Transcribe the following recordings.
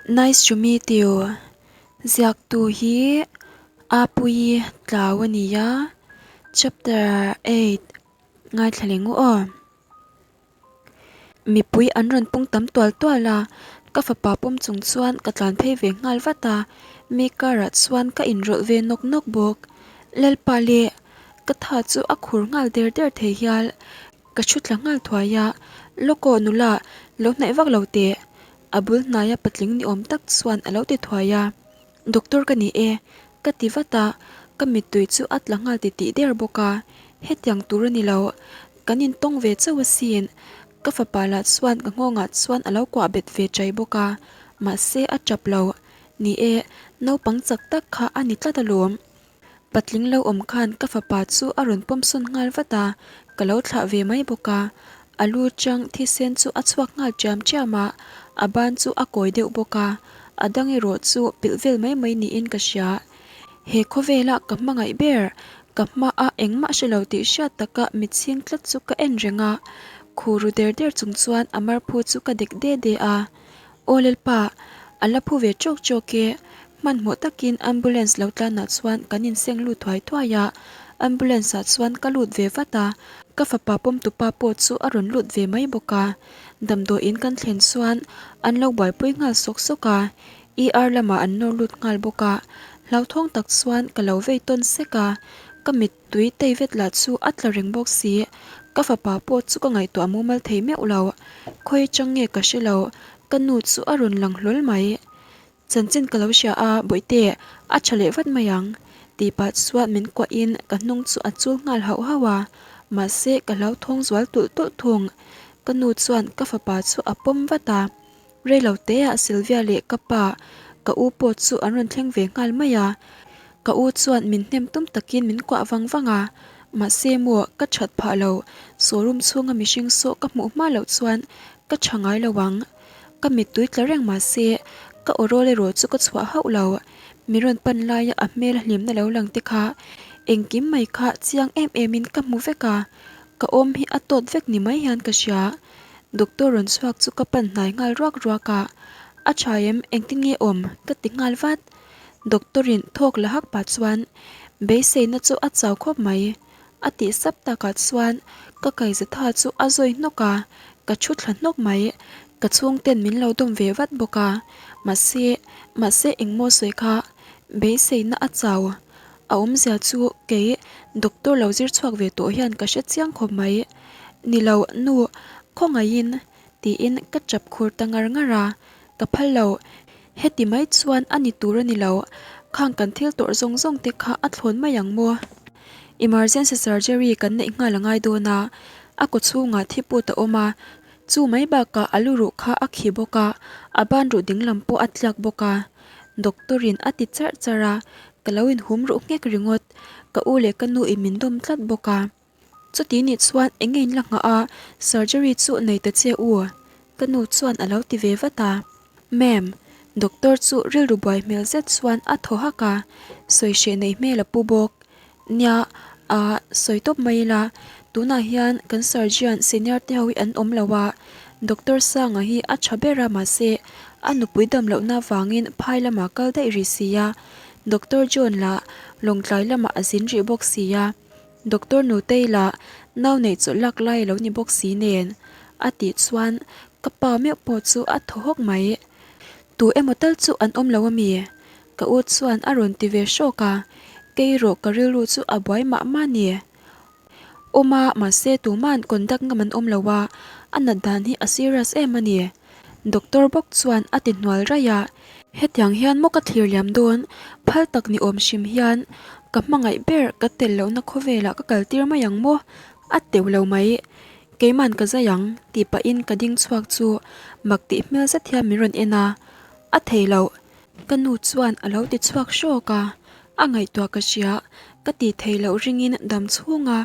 Nice to meet you. Ziaktu hi Apuii Tlau a ni a, Chapter 8 ngaithla leh ngu aw. Mipui an rawn pung tam tual tual a, ka fapa pawm chung chuan ka tlan phei ve nghal vat a, mi karah chuan ka inrawlh ve nawk nawk bawk. Lalpa leh ka tha chu a khur nghal der der thei hial. Ka thu tla nghal thuai a, Lawk aw nula, lo hnaih vak lo teh. A bul hnaia patling ni awm tak chuan a lo ti thuai a, Doctor ka ni e, ka ti vat a, ka mittui chu a tla nghal titih der bawk a, hetiang tur a ni lo, kan intawng ve chauh asin, ka fapa lah chuan ka nghawngah chuan a lo kuah bet ve chai bawk a, mahse a tap lo, ni e, naupang chak tak kha a ni tlat alawm. Patling lo awm khan ka fapa chu a rawn pawm sawn nghal vat a, ka lo thlah ve mai bawk a. A lu chang thisen chu a chhuak nghal chiam chiam a, a ban chu a kawi deuh bawk a, a dang erawh chu pilh vel mai mai niin ka hria. He khawvela ka hmangaih ber, ka hmaah engmah hre lo tih hriat taka mitchhing tlat chu ka en reng a, khu ru der der chung chuan a marphu chu ka dek de de a. Aw Lalpa, a la phu ve chawk chawk e. Hmanhmawh takin ambulance lo tlanah chuan kan inseng lut thuai thuai a, ambulance ah chuan ka lut ve vat a, ka fapa pawmtupa pawh chu a rawn lut ve mai bawk a. Damdawiin kan thlen chuan an lo buaipui nghal sawk sawk a, ER lamah an nawr lut nghal bawk a, hlauthawng tak chuan ka lo vei tawn sek a, ka mit Tui tei vet lah chu a tla reng bawk si. Ka fapa pawh chu ka ngaihtuah mumal thei meuh lo. Khawi atang nge ka hre lo, ka nu chu a rawn lang hlawl mai. Chanchin ka lo hria a, Bawihte, a tha leh vat mai ang, tih pah chuan min kuahin ka hnung chu a chul nghal hauh hauh a, mahse ka hlauthawng zual tulh tulh thung. Ka nu chuan ka fapa chu a pawm vat a. Reiloteah Sylvia leh ka pa, ka u pawh chu an rawn thleng ve nghal mai a. Ka u chuan min hnem tum takin min kuah vang vang a, mahse maw ka that phah lo, showroom chhunga mihring sawh ka hmuh hma loh chuan ka tha ngai lo ang. Ka mittui tla reng mahse ka aw rawl erawh chu ka chhuah hauh lo. Mi rawn pan laia a hmel hlimna lo lang te kha engkim mai kha chiang em em in ka hmu vek a, ka awm hi a tawt vek ni mai hian ka hria. Doctor rawn chhuak chu ka pan hnai nghal ruak ruak a, A tha em, engtin nge awm? ka ti nghal vat. Doctor in thawk la hak pah chuan beiseina chu a chau khawp mai. A tih sap takah chuan ka kaizatha chu a zawi hnawk a, ka thu thla hnawk mai. Ka chhungten min lo dawm ve vat bawk a, mahse, mahse engmaw sawi kha beiseina a chau. A awmzia chu kei doctor lo zir chhuak ve tawh hian ka hre chiang khawp mai. Ni lo, nu, khawngaihin tiin ka chap khur ta ngar ngar a, ka phal lo. Heti mai chuan a ni tur a ni lo, khang kan thil tawrh zawng zawng te kha a thlawn mai ang maw? Emergency surgery kan neih nghal a ngai dawn a, a kaw chhungah thi put a awm a, chu mai bakah a lu ruh kha a khi bawk a, a ban ruh dinglam pawh a tliak bawk a. Doctor in a ti charh charh a, ka lo inhum ruh nghek ringawt, ka u leh ka nu in min dawm tlat bawk a. Chuti nih chuan eng nge in la nghah a, surgery chu nei ta che u? Ka nu chuan a lo ti ve vat a. Ma'am, doctor chu rilru buai hmel zet chuan a thaw hak a, sawi hreh nei hmel a pu bawk. Nia, aa, sawi tawp mai ila, tunah hian kan surgeon senior te ho hi an awm lo a, doctor Sanga hi a tha ber a mahse a nupui dam lohna vangin phai lamah kal daih rih si a, doctor John lah Lawngtlai lamah a zin rih bawk si a. Doctor Nutei lah nau neih chawlh lak lai a lo ni bawk si nen a tih chuan ka pa meuh pawh chu a thaw hawk mai. Tu emaw tal chu an awm lo a mi? Ka u chuan a rawn ti ve hrawk a, kei erawh ka rilru chu a buai mah mah ni. Awm a, mahse tuma'n conduct ngam an awm lo a, a nat dan hi a serious em a ni. Doctor bawk chuan a ti hnual raih a, hetiang hian maw ka thlir liam dawn, phal tak ni awm hrim hian ka hmangaih ber ka tel lohna khawvelah ka kal tir mai ang maw? A teuh lo mai, keiman ka zai ang tih pahin ka ding chhuak chu mak tih hmel zet hian min rawn en a, a thei loh. Ka nu chuan a lo ti chhuak hrawk a, a ngaihtuah ka hria, ka tih theih loh ringin dam chhunga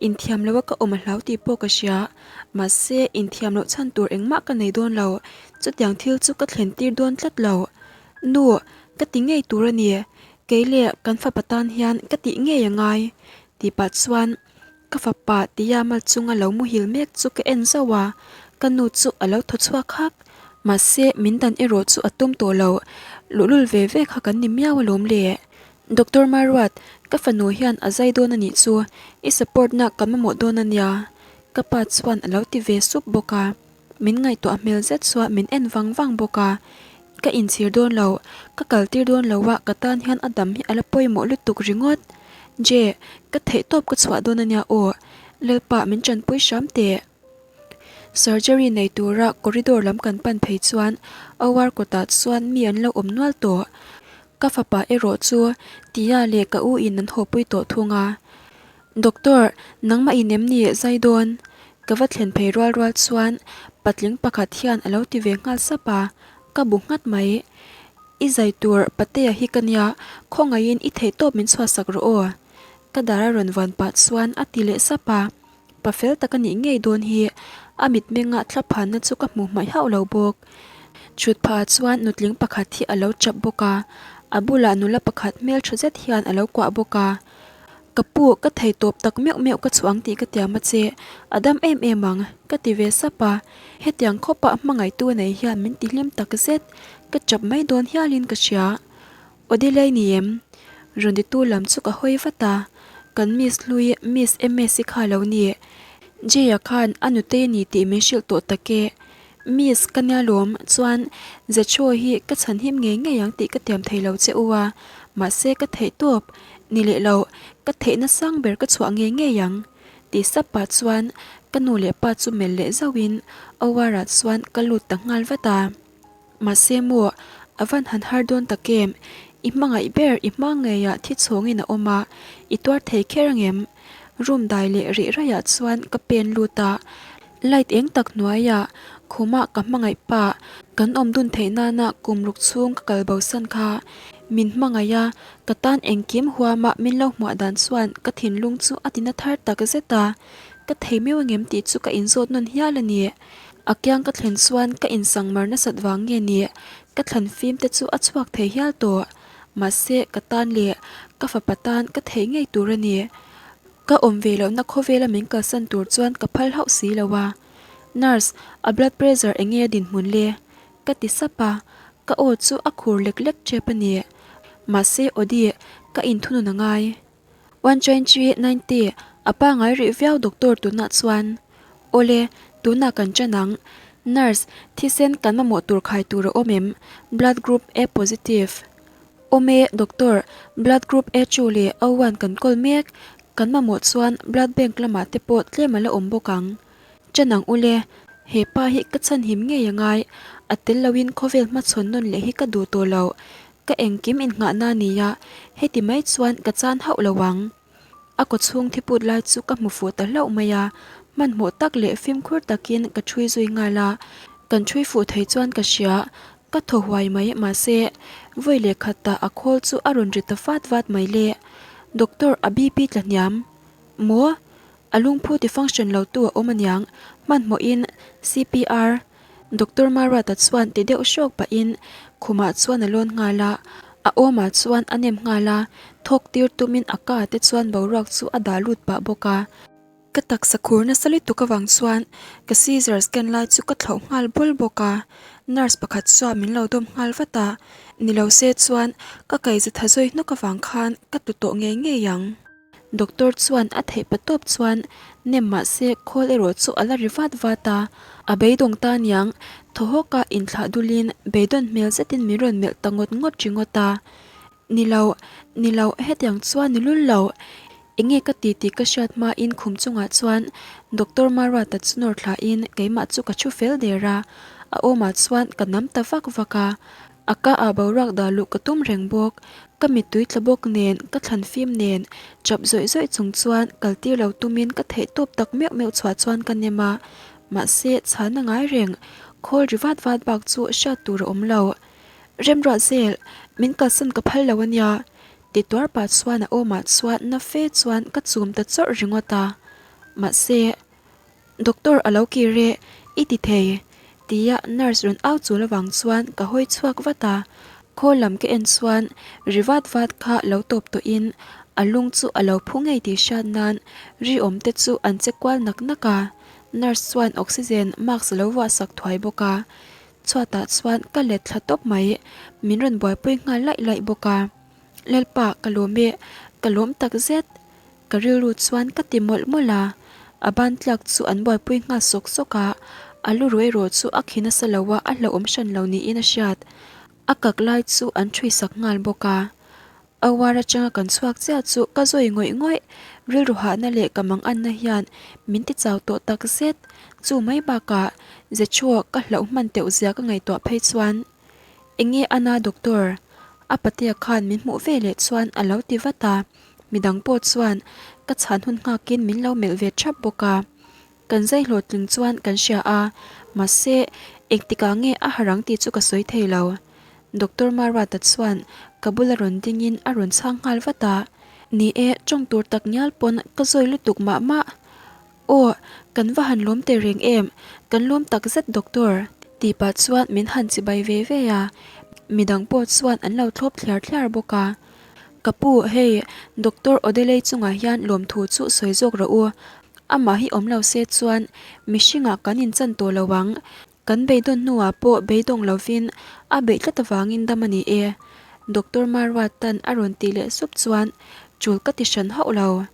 inthiam loha ka awm a hlau tih pawh ka hria, mahse inthiam loh chhan tur engmah ka nei dawn lo, chutiang thil chu ka thlen tir dawn tlat lo. Nu, ka ti ngei tur a ni, kei leh kan fapa tan hian ka tih ngei a ngai, tih pah chuan ka fapa tia mal chunga lo muhil mek chu ka en zauh a, ka nu chu a lo thaw chhuak hak. Mahse, min dan erawh chu a tum tawh lo. Luhlul ve ve kha kan ni miau alawm le. Doctor Maruat, ka fanu hian a zai dawn a nih chu, i support na ka mamawh dawn a nia. Ka pa chuan a lo ti ve sup bawk a. Min ngaihtuah hmel zet chuan min en vang vang bawk a. Ka inchhir dawn lo, ka kal tir dawn lo a, ka tan hian a dam hi a la pawimawh lutuk ringawt. Je, ka theihtawp ka chhuah dawn a nia aw. Lalpa min tanpui hram teh. Surgery nei tura corridor lam kan pan phei chuan OR kawtah chuan mi an lo awm nual tawh. Ka fapa erawh chu Tia leh ka u in an hawpui tawh thung a. Doctor, nangmah in em ni zai dawn? Ka va thlen phei rual rual chuan patling pakhat hian a lo ti ve nghal sap a, ka bu nghat mai. I zai tur Patea hi ka nia, khawngaihin i theihtawp min chhuahsak rawh aw. Ka dar a rawn vuan pah chuan a ti leh sap a. Pa fel tak a nih ngei dawn hi a mitmenga thlaphanna chu ka hmuh hmaih hauh lo bawk. Chhut phah chuan nutling pakhat hi a lo chap bawk a, a bulah nula pakhat hmeltha zet hian a lo kuah bawk a. Ka pu, ka thei tawp tak meuh meuh ka chhuah ang tih ka tiam a che, a dam em em ang, ka ti ve sap a. Hetiang khawpah hmangaihtu nei hian min ti hlim tak zet, ka chap mai dawn hialin ka hria. Odilei ni em? Rawn titu lam chu ka hawi vat a, kan Miss hlui Miss Ms-i kha lo ni. Jay-a khan a nutei a ni tih min hrilh tawh tak e. Miss ka nia lawm chuan Zechho hi ka chhan him ngei ngei ang tih ka tiam thei lo che u a, mahse ka theih tawp. Ni leh lo, ka theihna sang ber ka chhuah ngei ngei ang. Tih sap pah chuan ka nu leh pa chu melh leh zauhin OR-ah chuan ka lut ta nghal vat a. Mahse maw, a van han har dawn tak em? I hmangaih ber, i hma ngeiah thi chhawngin a awm a, i tuar thei kher angem? Room dai leh rih raiah chuan ka pen lut a, light eng tak hnuaiah khumah ka hmangaih pa kan awm dun theih nana kum ruk chhung ka kal bosan kha min hmangaih a, ka tan engkim huama min lo hmuah dan chuan ka thinlung chu a tina thar tak zet a, ka thei meuh angem tih chu ka inzawt nawn hial a ni. A kiang ka thlen chuan ka insangmar nasat vang nge ni, ka thlan fim te chu a chhuak thei hial tawh. Mahse, ka tan leh ka fapa tan ka thei ngei tur a ni. Ka awm ve lohna khawvela min kalsan tur chuan ka phal hauh si lo a. Nurse, a blood pressure eng nge a dinhmun le? Ka ti sap a, ka aw chu a khur lek lek tep a ni. Mahse, Audi, ka inthunun a ngai. 1.390 A pangai rih viau doctor tunah chuan Awle, tunah kan ṭan ang. Nurse, thisen kan mamawh tur khai tur a awm em? Blood group A positive. Awm e, doctor, blood group A chu leh O one kan kawl mek. Kan mamawh chuan blood bank lamah te pawh tlem a la awm bawk ang. Ṭan ang ule, he pa hi ka chhanhim ngei a ngai. A tel loin khawvel hmachhawn nawn leh hi ka duh tawh lo. Ka engkim innghahna a ni a, heti mai chuan ka chan hauh lo ang. A kawchhung thiput lai chu ka hmu fuh ta hlauh mai a, hmanhmawh tak leh fimkhur takin ka ṭhui zui nghal a, kan ṭhui fuh thei chuan ka hria, ka thaw huai mai mahse vawi leh khatah a khawl chu a rawn ri ta vat vat mai le. Doctor a BP tla hniam maw? A lungphu ti function lo tu a awm aniang, hmanhmawhin CPR. Doctor Maruata chuan ti deuh hrawk pahin khumah chuan a lawn nghal a, a awmah chuan a nem nghal a, thawk tir tumin a ka te chuan boruak chu a dah lut pah bawk a. Ka taksa khur nasa lutuk avang chuan ka scissors ken lai chu ka thlauh nghal bawl bawk a, nurse pakhat chuan min lo dawm nghal vat a, ni lo se chuan ka kaihza tha zawi hnawk avang khan ka tlu tawh ngei ngei ang. Doctor chuan a theih pa tawp chuan nem mahse khawl erawh chu a la ri vat vat a, a beidawng ta niang thaw hawk a inthlah dulin beidawn hmel zetin min rawn melh ta ngawt ngawt ringawt a. Ni lo, ni lo, hetiang chuan ni lul lo. Enge ka ti tih ka hriat hmain khum chungah chuan Doctor Maruata chu nawr thlain keimah chu ka thu fel der a, a awmah chuan ka nam ta vak vak a. A ka ah boruak dah luh ka tum reng bawk. Ka mittui tla bawk nen, ka thlan fim nen, chap zawih zawih chung chuan kal tir lo tumin ka theih tawp tak meuh meuh chhuah chuan ka nem a. Mahse, chhana ngai reng, khawl ri vat vat bak chu hriat tur a awm lo. Remruat zel, min kalsan ka phal lo a nia, ti tuar pah chuan a awmah chuan na fe chuan ka chum ta chawrh ringawt a. Mahse. Doctor a lo kir e, i ti thei, tia nurse rawn au chul avang chuan ka hawi chhuak vat a, khaw lam ka en chuan ri vat vat kha lo tawp tawhin a lung chu a lo phu ngei tih hriat nan ri awm te chu an che kual nak nak a, nurse chuan oxygen mask a lo vuah sak thuai bawk a. Chhuatah chuan ka let thla tawp mai, min rawn buaipui nghal laih laih bawk a. Lalpa ka lawm e, ka lawm tak zet. Ka rilru chuan ka ti mawlh mawlh a, a ban tlak chu an buaipui nghal sawk sawk a, a lu ruai rawh chu a khi nasa lo a, a hlauhawm hran lo niin a hriat. A kak lai chu an ṭhui sak nghal bawk a. A uar atanga kan chhuak chiah chu ka zawi ngawih ngawih, rilru hahna leh ka manganna hian min ti chau tawh tak zet. Chu mai bakah Zechua ka hlauh hman teuh zia ka ngaihtuah phei chuan, Enge ana doctor? A patea khan min hmuh ve leh chuan a lo ti vat a, midang pawh chuan ka chhan hun nghakin min lo melh ve thap bawk a. Kan zai hlawhtling chuan kan hria a, mahse engtikah nge a harang tih chu ka sawi thei lo. Doctor Maruata chuan ka bula rawn dingin a rawn chhang nghal vat a, Ni e, tawng tur tak ngial pawn ka zawi lutuk mah mah. Aw, kan va han lawm teh reng em, kan lawm tak zet Doctor, tih pah chuan min han chibai ve ve a, midang pawh chuan an lo thlawp thliar thliar bawk a. Ka pu, hei, Doctor Odelei chungah hian lawmthu chu sawi zawk rawh u, Amah hi awm lo se chuan mihringah kan inchan tawh lo ang. Kan beidawn hnuah pawh beidawng lovin a beih tlat avangin dam a ni e. Doctor Maruatan a rawn tih leh sup chuan chul ka ti hran hauh lo.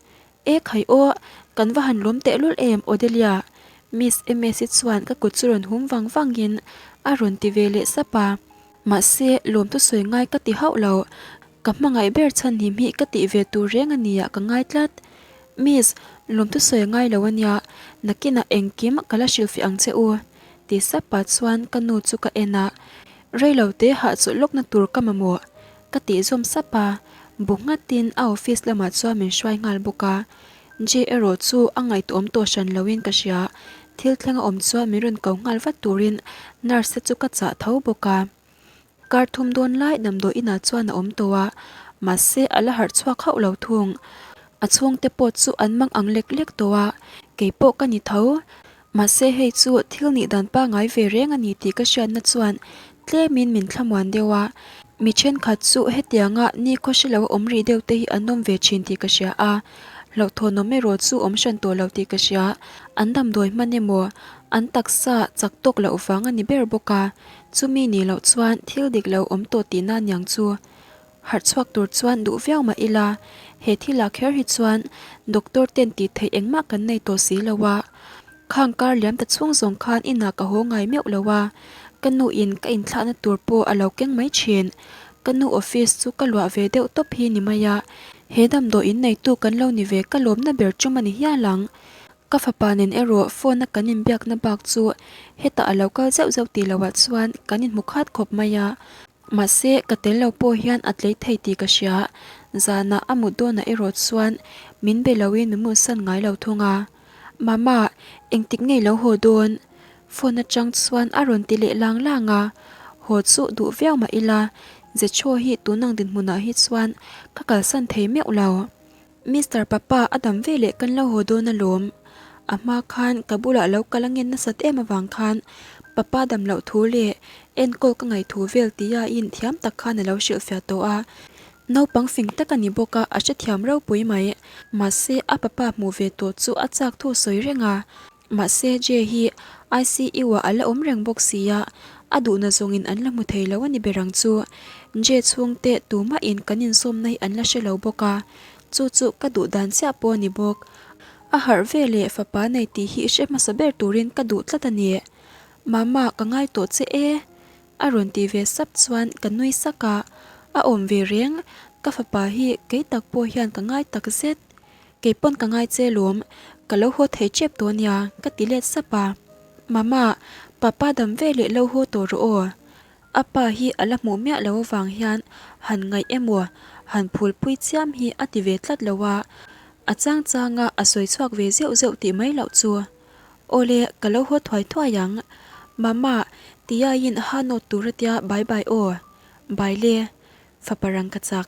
E khai aw, kan va han lawm tehlul em Odelia? Miss Emesi chuan ka kut chu rawn hum vang vangin a rawn ti ve leh sap a. Mahse, lawmtu sawi ngai ka ti hauh lo. Ka hmangaih ber chhan hnim hi ka tih ve tur reng a nia ka ngai tlat. Miss, lawmtu sawi ngai lo a nia, nakinah engkim ka la hrilhfiah ang che u. Ti sap pah chuan ka nu chu ka en a, reilo te hahchawlh lawkna tur ka mamawh. Ka tih zawm sap a, bu nghatin a office lamah chuan min hruai nghal bawk a. Jay erawh chu a ngaihtuahawm tawh hran loin ka hria, thil thleng a awm chuan min rawn ko nghal vat turin nurse te chu ka chah tho bawk a. Kar thum dawn lai damdawi inah chuan a awm tawh a, mahse a la harh chhuak hauh lo thung. A chhungte pawh chu an mang ang lek lek tawh a, keipawh ka ni tho. Mahse hei chu thil nih dan pangngai ve reng a ni tih ka hriatna chuan tlemin min thlamuan deuh a, mi thenkhat chu hetianga nikhaw hre lo a awm rih deuh te hi an awm ve thin tih ka hria a, hlauhthawnawm erawh chu awm hran tawh lo tih ka hria, an damdawi hman emaw an taksa chak tawk loh vang a ni ber bawk a, chumi nih loh chuan thil dik lo awm tawh tihna aniang chu. Harh chhuak tur chuan duh viau mah ila, he thilah kher hi chuan doctor ten tih theih engmah kan nei tawh si lo a. Khang kar liam ta chhung zawng khan inah ka haw ngai meuh lo a, ka nu in ka inthlahna tur pawh a lo keng mai thin. Ka nu office chu ka luah ve deuh tawp hi ni mai a, he damdawi in neitu kan lo ni ve ka lawmna ber tum a ni hial ang. Ka fapa nen erawh phone a kan inbiakna bak chu hetah a lo kal zeuh zeuh tih loh ah chuan kan inhmu khat khawp mai a. Mahse, ka tel lo pawh hian a tlei thei tih ka hria. Zanah a mut dawnah erawh chuan min be loin min mutsan ngai lo thung a. Mama, engtik ngei lo haw dawn? Phone atang chuan a rawn ti leh lang lang a. Haw chu duh viau mah ila, Zechaw hi tunang dinhmunah hi chuan ka kalsan thei meuh lo. Mister Papa a dam ve leh kan lo haw dawn alawm. A hma khan ka bulah lo kal a ngen nasat em avang khan Papa dam loh thu leh enkawl ka ngaih thu vel tia in thiam tak khan a lo hrilhfiah tawh a. Naupang fing tak a ni bawk a, a hrethiam ropui mai. Mahse a papa hmuh ve tawh chu a chak thu sawi reng a. Mahse Jay hi ICU ah a la awm reng bawk sia, a duhna zawngin an la hmu thei lo a ni ber ang chu. Jay chhungte tumahin kan insawmna hi an la hre lo bawk a, chu chu ka duh dan chiah pawh a ni bawk. A harh ve leh fapa nei tih hi hre hmasa ber turin ka duh tlat a ni. Mama ka ngai tawh che e. A rawn ti ve sap chuan ka nui sak a, a awm ve reng, ka fapa hi kei tak pawh hian ka ngai tak zet. Kei pawn ka ngai che lawm, ka lo haw thei tep tawh nia, ka ti let sap a. Mama, papa dam ve leh lo haw tawh rawh aw. A pa hi a la hmuh miah lo avang hian han ngaih emaw, han phulpui chiam hi a ti ve tlat lo a, a chang changa a sawi chhuak ve zeuh zeuh tih mai loh chu. Awle, ka lo haw thuai thuai ang. Mama, tiaiin ha nawt tur a tia bye bye aw. Bye le, fapa rang ka chak.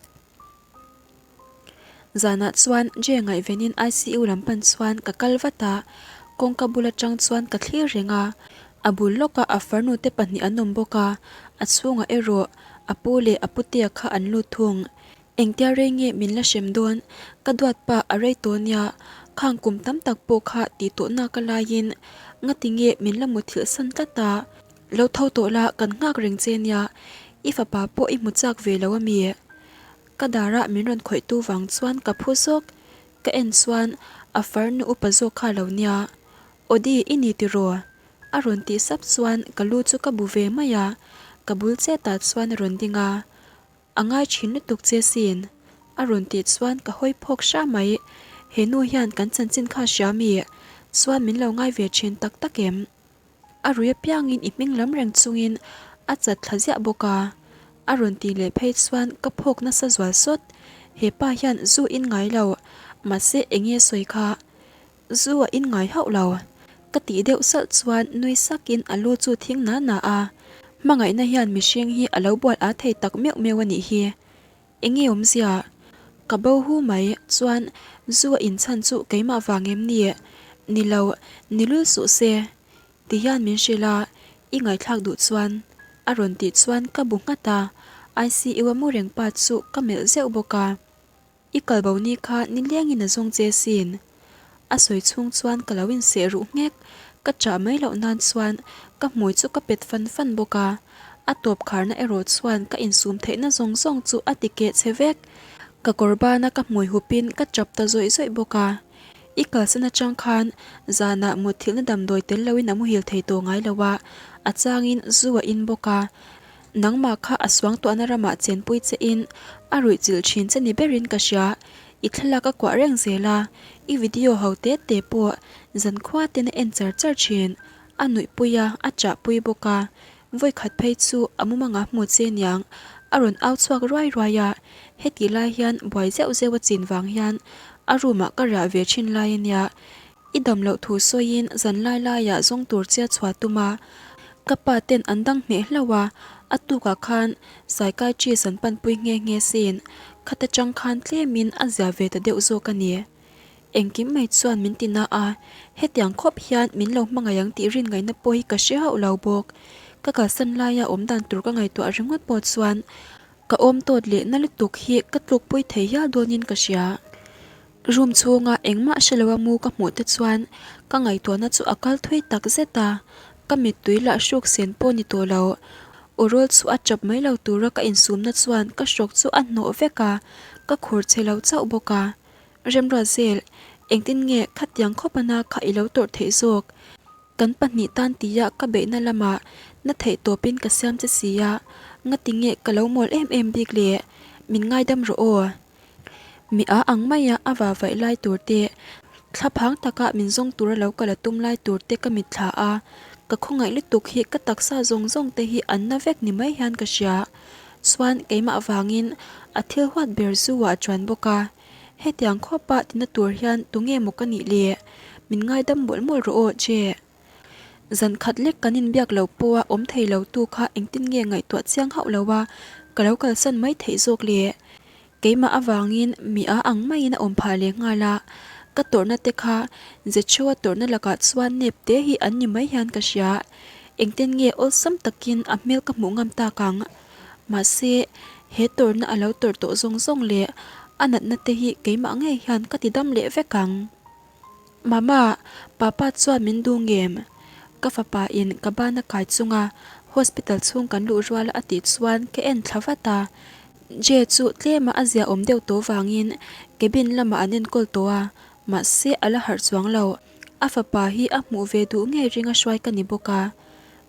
Zanah chuan Jay ngaihvenin ICU lam pan chuan ka kal vat a, kawngka bul atang chuan ka thlir reng a, a bul lawkah a farnu te pahnih an awm bawk a, a chhungah erawh a pu leh a putea kha an lut thung. Engtia rei nge min la hrem dawn? Ka duat pa a rei tawh nia, khang kum tam tak pawh kha tih tawh nak a laiin ngati nge min la muthilh san tlat a? Lo tho tawh la, kan nghak reng che nia, i fapa pawh i hmu chak ve lo a mi? Ka darah min rawn khawih tu vang chuan ka phu zawk, ka en chuan a farnu upa zawk kha lo nia. Aw-di, i ni tiraw? A rawn tih sap chuan ka lu chu ka bu ve mai a, ka bul chetah chuan a rawn ding a. A ngai thin lutuk che sin. A rawn tih chuan ka hawi phawk hra mai. He nu hian kan chanchin kha hria mi? Chuan min lo ngai ve thin tak tak em? A rui apiangin i hming lam reng chungin a chat thla ziah bawk a. A rawn tih leh phei chuan ka phawk nasa zual sawt. He pa hian zu in ngai lo, mahse enge sawi kha? Zu a in ngai hauh lo. Ka tih deuh salh chuan nui sakin a lu chu thing na na a. Hmangaihna hian mihring hi a lo bual a thei tak meuh meuh a nih hi. Enge awmzia? Ka bo hu mai chuan zu a in chhan chu keimah vang em ni? Ni lo, ni lul suh se. Ti hian min hrilh a, i ngaihthlak duh chuan. A rawn tih chuan ka bu nghat a, ICU a mu reng pa chu ka melh zeuh bawk a. I kal bo ni kha nilengin a zawng che sin. A sawi chhung chuan ka lo inseh ruh nghek, ka chah mai loh nan chuan ka hmui chu ka pet fan fan bawk a, a tawp kharna erawh chuan ka insum theihna zawng zawng chu a ti keh che vek. Ka kawr bana ka hmui hupin ka chap ta zawih zawih bawk a, I kalsan atang khan zanah mutthilhna damdawi tel loin a muhil thei tawh ngai lo a, a changin zu a in bawk a. Nangmah kha a suangtuahna ramah chenpui che in a ruih chilh thin che ni berin ka hria. I thlalak a kuah reng zel a, i video ho te te pawh zankhua ten a en char char thin. A nuihpui a, a chahpui bawk a. Vawikhat phei chu a mumanga hmu che niang a rawn au chhuak ruai ruai a, hetih lai hian buai zeuh zeuh a chin vang hian a room ah ka riah ve thin lai a nia. I dam loh thu sawiin zan lai laiah zawng tur che a chhuah tum a, ka pa ten an dang hneh hlauh a, a tukah khan psychiatrist an panpui nghe nghe sin, khata tang khan tlemin a zia ve ta deuh zawk a ni. Engkim mai chuan min ti na a, hetiang khawp hian min lo hmangaih ang tih rin ngaihna pawh hi ka hre hauh lo bawk. Ka kalsan laia awm dan tur ka ngaihtuah ringawt pawh chuan ka awm tawt leh na lutuk hi ka tlukpui thei hial dawnin ka hria. Room chhunga engmah hre loa mu ka hmuh te chuan ka ngaihtuahna chu a kal thui tak zet a, ka mittui lah hruk sen pawh ni tawh lo. Aw rawl chu a tap mai lo tura ka insumna chuan ka hrawk chu a hnawh vek a, ka khur che lo chauh bawk a. Remruatzel, engtin nge khatiang khawp ana kha i lo tawrh theih zawk? Kan pahnih tan tia ka beihna lamah na theih tawpin ka siam che si a, ngati nge ka lo mawl em em bik le? Min ngaidam rawh aw. Mi a ang maia a va vaih lai tur te, thlaphang taka min zawng tura lo kal a tum lai tur te ka mitthla a, ka khawngaih lutuk hi ka taksa zawng zawng te hi an na vek ni mai hian ka hria. Chuan keimah vangin a thil huat ber zu ah a chuan bawk a. Hetiang khawpa tina tur hian tunge maw ka nih le? Min ngaidam mawlh mawlh rawh aw, Che. Zan khat lek kan inbiak lo pawha awm thei lo tu kha engtin nge ngaihtuah chiang hauh lo a, ka lo kalsan mai theih zawk le? Keimah avangin mi a ang maiin a awm phah leh nghal a, ka tawrhna te kha Zechua tawrhna lakah chuan nep te hi an ni mai hian ka hria. Engtin nge awlsam takin a hmel ka hmuh ngam tak ang? Mahse, he tawrhna a lo tawrh tawh zawng zawng leh a natna te hi keimah ngei hian ka ti dam leh vek ang. Mama, Papa chuan min duh ngem? Ka fapa in ka bana kai chunga hospital chhung kan luh ruala a tih chuan ka en thla vat a. Jay chu tlema a zia awm deuh tawh vangin cabin lamah an enkawl tawh a, mahse a la harh chuang lo. A fapa hi a hmuh ve duh ngei ringa hruai ka ni bawk a.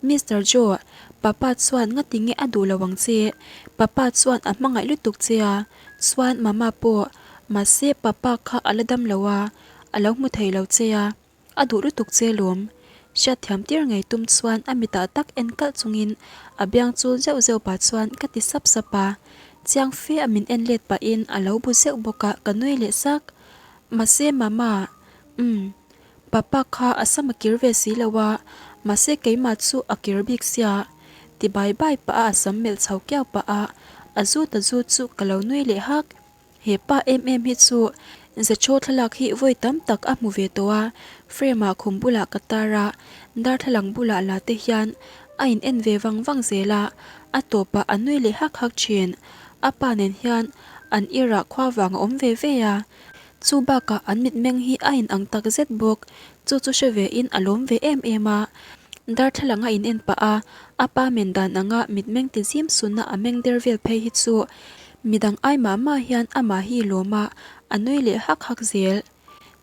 Mister Joe, Papa chuan ngati nge a duh lo ang che? Papa chuan a hmangaih lutuk che a, chuan Mama pawh, mahse Papa kha a la dam lo a, a lo hmu thei lo che a, a duh lutuk che lawm. Hriatthiam tir ngei tum chuan a mitah tak en kalh chungin a biang chul zeuh zeuh pah chuan ka ti sap sap a, chiang fe a min en let pahin a lo bu zeuh bawk a, ka nui leh sak. Mahse Mama, umm. Papa kha a sam a kir ve si lo a, mahse keimah chu a kir bik sia. Ti bai bai pah a a sam melh chho kiau pah a, a zut a zut chu ka lo nui leh hak. He pa em em hi chu Zechaw thlalak hi vawi tam tak a hmu ve tawh a, frame ah khum bulah ka tar a, darthlalang bulah la te hian a in en ve vang vang zel a, a tawpah a nui leh hak hak thin. A pa nen hian an irah khua vang a awm ve ve a, Chu bakah an mitmeng hi a inang tak zet bawk, chu chu hre ve in a lawm ve em em a. Darthlalang a in en pah a, a pa men dan anga mitmeng ti zim sunna a meng der vel phei hi chu midang ai mah mah hian amah hi lawm a, a nui leh hak hak zel.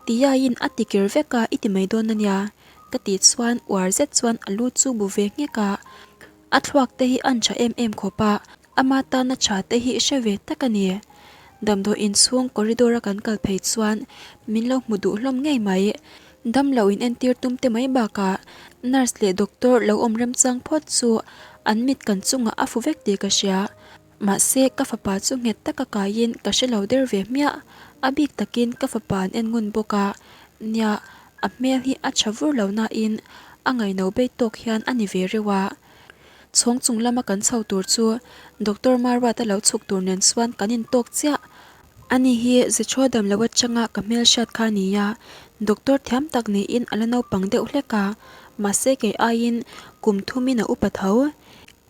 Tihaiin a ti kir vek a, i ti mai dawn ania ka tih chuan uar zet chuan a lu chu bu ve nghek a, a thluak te hi an tha em em khawp a, ama tana tha te hi hre ve tak a ni. Damdawi inchhung corridor a kan kal phei chuan min lo hmu duh hlawm ngei mai. Damlo in entir tum te mai bakah nurse leh doctor lo awm remchang phawt chu an mit kan chungah a fu vek tih ka hria. Mahse ka fapa chu nghet taka kaiin ka hre lo der ve hmiah. A bik takin ka fapa an en ngun bawk a, nia a hmel hi a tha vur lo nain a ngaino bei tawk hian a ni ve reuh a. Chhawng chung lama kan chho tur chu Doctor Maruata lo chhuk tur nen chuan kan intawk chiah. Ani hi Zechhaw dam lo atanga ka hmel hriat kha a ni a, doctor thiam tak niin a la naupang deuh hlek a, mahse kei aiin kum thumin a upa tho.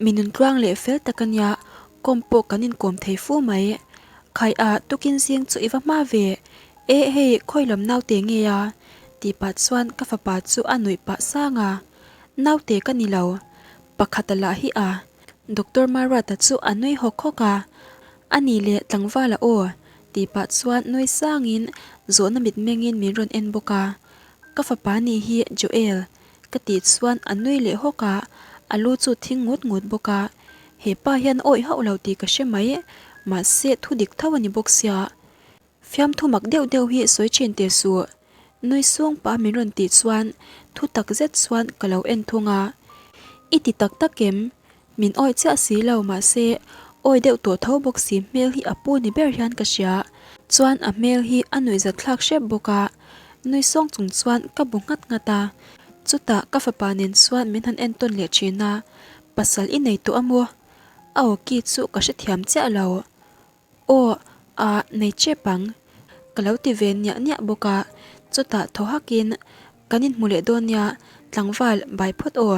Mi nuntluang leh fel tak a nia, kawm pawh kan inkawm thei fu mai. Khaiah tukin zing chu i va hma ve, e hei khawi lam naute nge a? tih pah chuan ka fapa chu a nuih pah sang a, Naute ka ni lo, pakhata lah hi a. Doctor Maruata chu a nui hawk hawk a, A nih leh tlangvala aw, tih pah chuan nui sangin zawhna mitmengin min rawn en bawk a. Ka fapa nih hi Joel, ka tih chuan a nui leh hawk a, a lu chu thing ngut ngut bawk a. He pa hian awih hauh lo tih ka hre mai, mahse thu dik tho a ni bawk sia. Fiamthu mak deuh deuh hi sawi thin teh suh. Nui sung pah min rawn tih chuan thu tak zet chuan ka lo en thung a. I ti tak tak em? Min awih chiah si lo mahse awi deuh tawh tho bawk si hmel hi a pu ni ber hian ka hria. Chuan a hmel hi a nuihzat thlak hrep bawk a. Nui sawng chung chuan ka bu nghat nghat a. Chutah ka fapa nen chuan min han entawn leh thin a. Pasal i nei tawh a maw? A aw ki chu ka hrethiam chiah lo. Aw, ah, nei chep ang. Ka lo ti ve niah niah bawk a, chutah thaw hakin, Kan inhmu leh dawn nia, tlangval bai phawt aw,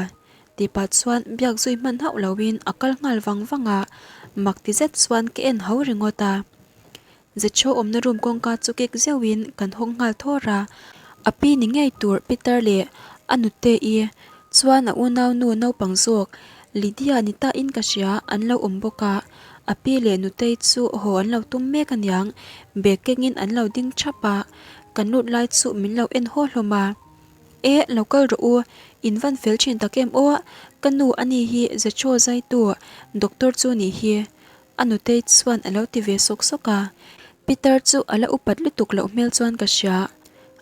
tih pah chuan biak zui hman hauh loin a kal nghal vang vang a, mak ti zet chuan ka en ho ringawt a. Zechaw awmna room kawngka chu kik zeuhin kan hawng nghal thawr a, a pi ni ngei tur Peter leh a nute i chuan a unaunu naupang zawk Lydia ni ta in ka hria an lo awm bawk a, a pi leh nutei chu haw an lo tum mek aniang, bag kengin an lo ding thap a, kan lut lai chu min lo en haw hlawm a. E, lo kal rawh u, in van fel thin tak em aw, ka nu ani hi Zechaw zaitu doctor chu nih hi, a nutei chuan a lo ti ve sawk sawk a, Peter chu a la upat lutuk loh hmel chuan ka hria.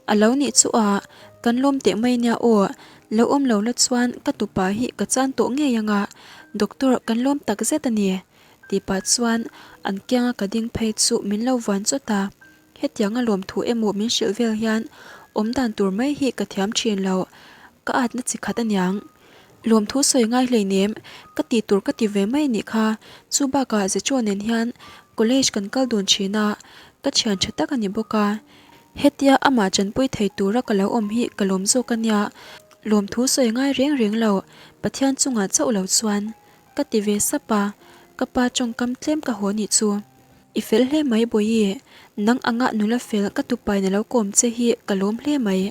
A lo nih chu a, kan lawm teh mai nia aw, lo awm lo la chuan ka tupa hi ka chan tawh ngei ang a, doctor kan lawm tak zet a ni, tih pah chuan an kianga ka ding phei chu min lo vuan chawt a, hetianga lawmthu emaw min hrilh vel hian awm dan tur mai hi ka thiam thin lo, ka atna chi khat aniang. Lawmthu sawi ngai hleinem, ka tih tur ka ti ve mai nih kha, chu bakah Zechaw nen hian college kan kal dun thin a, ka thian tha tak a ni bawk a. Hetia amah chanpui thei tura ka lo awm hi ka lawm zawk a nia, lawmthu sawi ngai reng reng lo, Pathian chungah chauh lo chuan. Ka ti ve sap a, ka pa tawngkam tlem ka haw nih chu. I fel hle mai Bawihi, nang anga nula fel ka tupain a lo kawm che hi ka lawm hle mai,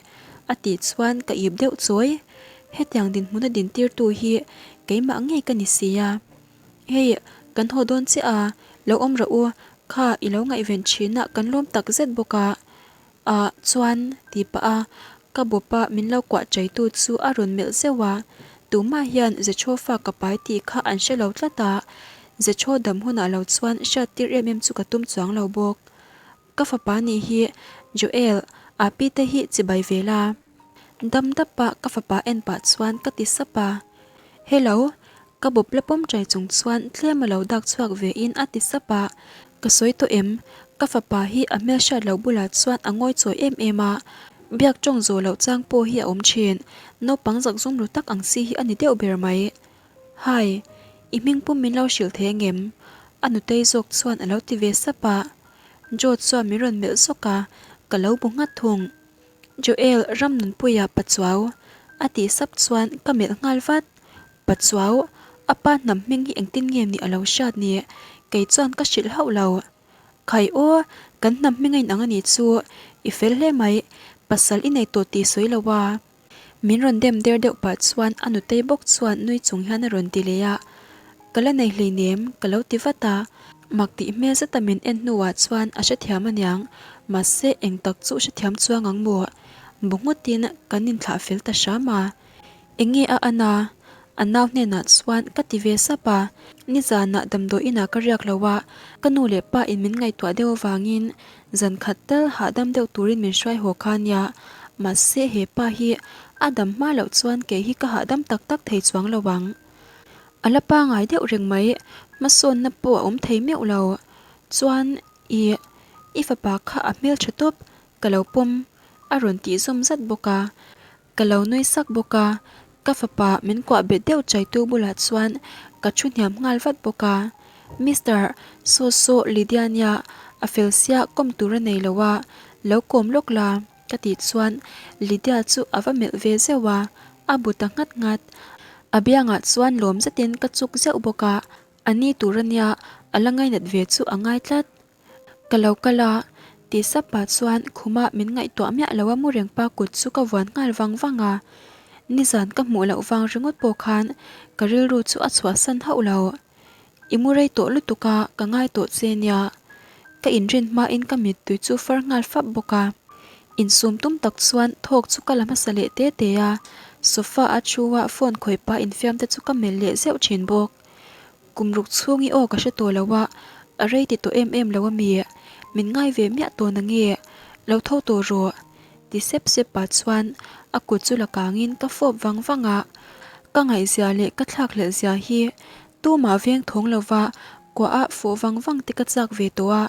a tih chuan ka ip deuh chawi. Hetiang dinhmuna dintirtu hi keimah ngei ka ni si a. Hei, kan haw dawn che a, lo awm rawh u, kha i lo ngaihven thin a kan lawm tak zet bawk a. Ah chuan tih pah a, ka bawpa min lo kuah chaitu chu a rawn melh zeuh a, tumah hian Zechaw fa ka pai tih kha an hre lo tlat a, Zechaw dam hunah lo chuan hriat tir em em chu ka tum chuang lo bawk. Ka fapa nih hi Joel, a pi te hi chibai ve la. Dam dap a ka fapa en pah chuan ka ti sap a, Hello, Ka bawp la pawm chai chung chuan tlem a lo dak chhuak ve in a ti sap a, ka sawi tawh em? Ka fapa hi a hmelhriat loh bulah chuan a ngawi chawi em em a, biak tawng zawh loh chang pawh hi a awm thin, naupang zak zum ru tak ang si hi a ni deuh ber mai. Hi, i hming pum min lo hrilh thei angem? A nutei zawk chuan a lo ti ve sap a, Joe chuan min rawn melh zawk a, ka lo bu nghat thung. Joel Ramnunpuia Pachuau a tih sap chuan ka melh nghal vat. Pachuau, a pa hnam hming hi engtin nge ni a lo hriat ni? Kei chuan ka hrilh hauh lo. Khai aw, kan hnam hming a inang a nih chu, i fel hle mai, pasal i nei tawh tih sawi lo a. Min rawn dem der deuh pah chuan a nutei bawk chuan nui chung hian a rawn ti leh a, Ka la nei hleinem, ka lo ti vat a. Mak tih hmel zeta min en hnuah chuan a hrethiam aniang, mahse eng tak chu hrethiam chuang ang maw? Bu ngawtin kan inthlah fel ta hram a. Enge a an a? A nau hnenah chuan ka ti ve sap a. Nizanah damdawi inah ka riak lo a, ka nu leh pa in min ngaihtuah deuh avangin zan khat tal hahdam deuh turin min hruai haw kha ania. Mahse he pa hi a dam hma loh chuan kei hi ka hahdam tak tak thei chuang lo ang. A la pangai deuh reng mai, hmasawnna pawh a awm thei meuh lo. Chuan i, i fapa kha a hmeltha tawp, ka lo pawm a rawn tih zawm zat bawk a. Ka lo nui sak bawk a, ka fapa min kuah bet deuh chaitu bulah chuan ka thu hniam nghal vat bawk a. Mister, saw saw Lydia nia, a fel sia kawm tur a nei lo a, lo kawm lawk la ka tih chuan Lydia chu a va melh ve zeuh a, a bu ta nghat nghat. A biangah chuan lawm zetin ka chuk zeuh bawk a, a ni tur a nia, a la ngainat ve chu a ngai tlat. Ka lo kal a, ti sap pah chuan khuma min ngaihtuah miah lo a mu reng pa kut chu ka vuan nghal vang vang a. Nizan ka hmuh loh vang ringawt pawh khan ka rilru chu a chhuahsan hauh lo. I mu rei tawh lutuk a, ka ngai tawh che nia. Ka inrin hmain ka mittui chu far nghal fap bawk a. Insum tum tak chuan thawk chu ka la hmasa leh te te a, sofa a thu a phone khawih pah infiam te chu ka melh leh zeuh thin bawk. Kum ruk chhung i aw ka hre tawh lo a, a rei ti tawh em em lo a mi? Min ngai ve miah tawh na nge? Lo tho tawh rawh. Ti sep sep pah chuan a kut chu la kangin ka fawp vang vang a, ka ngaihzia leh ka thlakhlelh zia hi tumah veng thawng lova kuah a fawh vang vang te ka chak ve tawh a,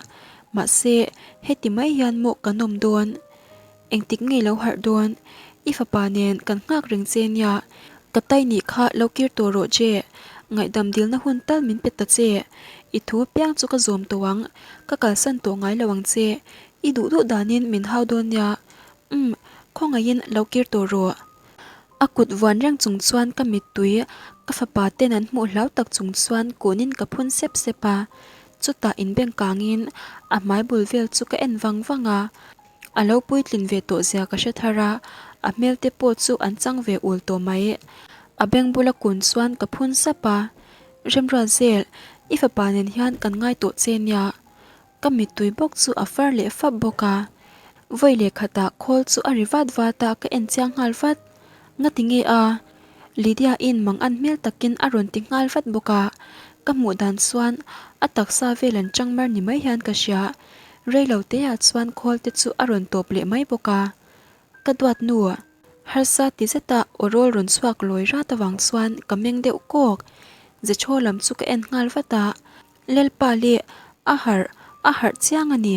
mahse heti mai hian maw kan awm dawn? Engtik ngei lo harh dawn? I fapa nen kan nghak reng che nia, ka tai nih kha lo kir tawh rawh che, ngaihdam dilna hun tal min pe ta che, i thu apiang chu ka zawm tawh ang, ka kalsan tawh ngai lo ang che, i duh duh danin min hau dawn nia, umm, khawngaihin lo kir tawh rawh. A kut vuan reng chung chuan ka mittui ka fapa ten an hmuh hlau tak chung chuan kunin ka phun sep sep a, chutah inbeng kangin a hmai bul vel chu ka en vang vang a. A lo puitlin ve tawh zia ka hre thar a, a hmel te pawh chu an chang ve ul tawh mai. A beng bula kun chuan ka phun sap a, Remruatzel, i fapa nen hian kan ngai tawh che nia. Ka mittui bawk chu a far leh fap bawk a. Vawi leh khatah khawl chu a ri vat vat a, ka en chiang nghal vat. Ngati nge a? Lydia-in mang an hmel takin a rawn ti nghal vat bawk a, ka hmuh dan chuan a taksa vel an chang mar ni mai hian ka hria. Reilo teah chuan khawl te chu a rawn tawp leh mai bawk a. Ka duat nu, harsa ti zeta aw rawl rawn chhuak lawi rat avang chuan ka meng deuh kawk. Zechhaw lam chu ka en nghal vat a, Lalpa leh a harh, a harh chiang a ni.